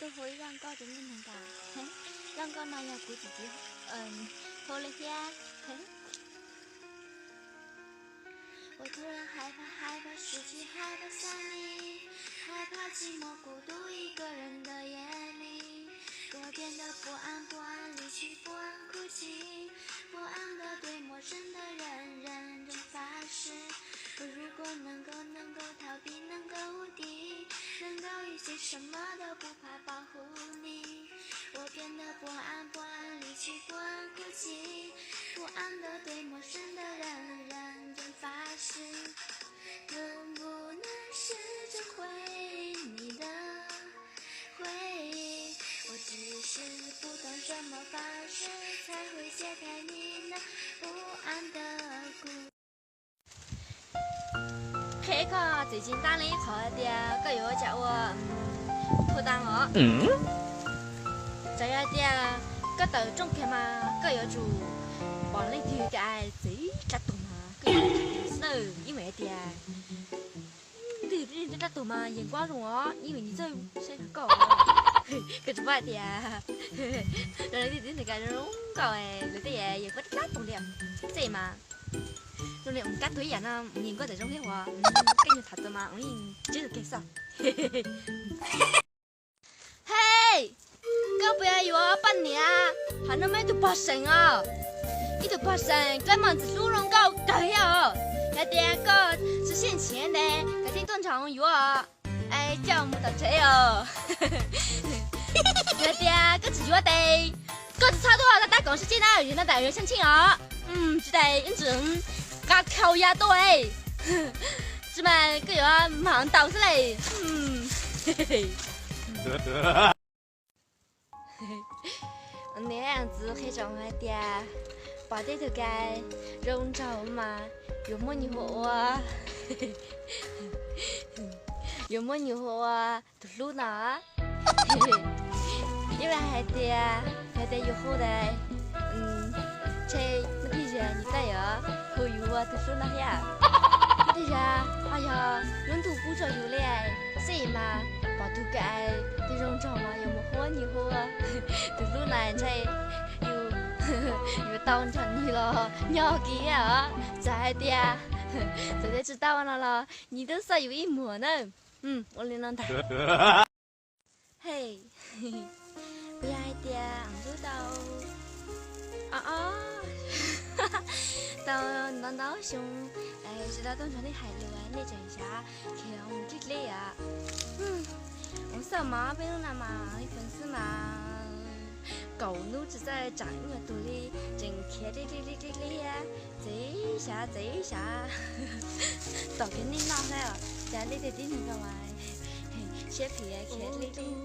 Tuaj hu ib zaj nkauj rau nej mloog. Zaj nkauj no yog kuv txiv txiv hu li thiab. 我突然害怕，害怕失去，害怕想你，害怕寂寞孤独一个人的夜里，我变得不安，不安离去，不安哭泣，不安的对陌生的人认真发誓。我如果能够，能够逃避，能够无敌，能够一切什么都不怕，保护你。我变得不安，不安离去，不安哭泣，不安的对陌生的人认真发誓。能不能试着回忆你的回忆？我只是不懂怎么发誓，才会解开你那不安的孤 Qhia koj txiv tsis ntab li qhov tias koj yuav ua cas ua, hu tau os. Txawm yog tias koj tawm rooj kiag mas koj yuav tsum pom leej twg ka txiv dab tuag mas koj yuav tsum xwb nawb. Ib me hais tias twg dab tuag mas yees nkuab zoo os, ib me nws txawj saib koj. Koj tsis paub hais tias leej twg twb nws ka zoo nkauj, lawv twb yees nkuab dab tuag li. Xij mas zoo li kab tuag ib yam no, yees nkuab tawm zoo thiab ua, koj nyuag tham txawv mas ua yeej tsib tug kiag xwb. Hej, koj puas yog yuav poj niam? Hov no muaj ib tug pog seem os, ib tug pog seem dlaab mog ntxim hlub zoo nkauj kawg thiab os. Yog tias koj tsis siab ntshiav ntawd koj thiaj tuaj nrog yuav os, es coj mus tom tsev os. Yog tias koj tsis yuav tes koj tsis txhob tuaj tab koom sib tsib na, yog no tas yuav tsheej tsheej os. Tsis tas ib ntsis nqa khau ya tuaj, tsis mas koj yuav mag ntaus xwb le. Niam ntxwv qhia tsoom hais tias pom tej tug ka zoo nraug mas yuav muab nws hu ua, yuav muab nws hu ua tus hlub no. Ib leeg hais tias, hais tias yus hu tas, ntshe muaj tej zaug nws twb yuav hu yus ua tus hlub no thiab. Muaj tej zaug ho yog lub ntuj pub rau yus li, xij mas pom tug ka twg zoo nraug mas yuav mus hu nws hu ua tus hlub no ntshe yus yuav tau nrog nws los nyob kiag os. Txawm hais tias, txawm tias tsis tau no los nws twb xav yus ib muag na. Ua li no ntag. Hej, puas yog hais tias lub tau, o o, tau ntau ntau xyoo tsis tau tuaj nrog nej hais lus, nej tseem xav khiav mus dlig dlig os. Ua xwb mas peb lub no mas ib feem xwb mas kaum hnub tsis txawj tsam ib nyuag tug li, tseem khiav dlig dlig dlig dlig thiab. Txiv xyav, txiv xyav, tom kiag nej noj thiab, cas nej tej tib neeg ko mas siab phem khiav dlig dlig.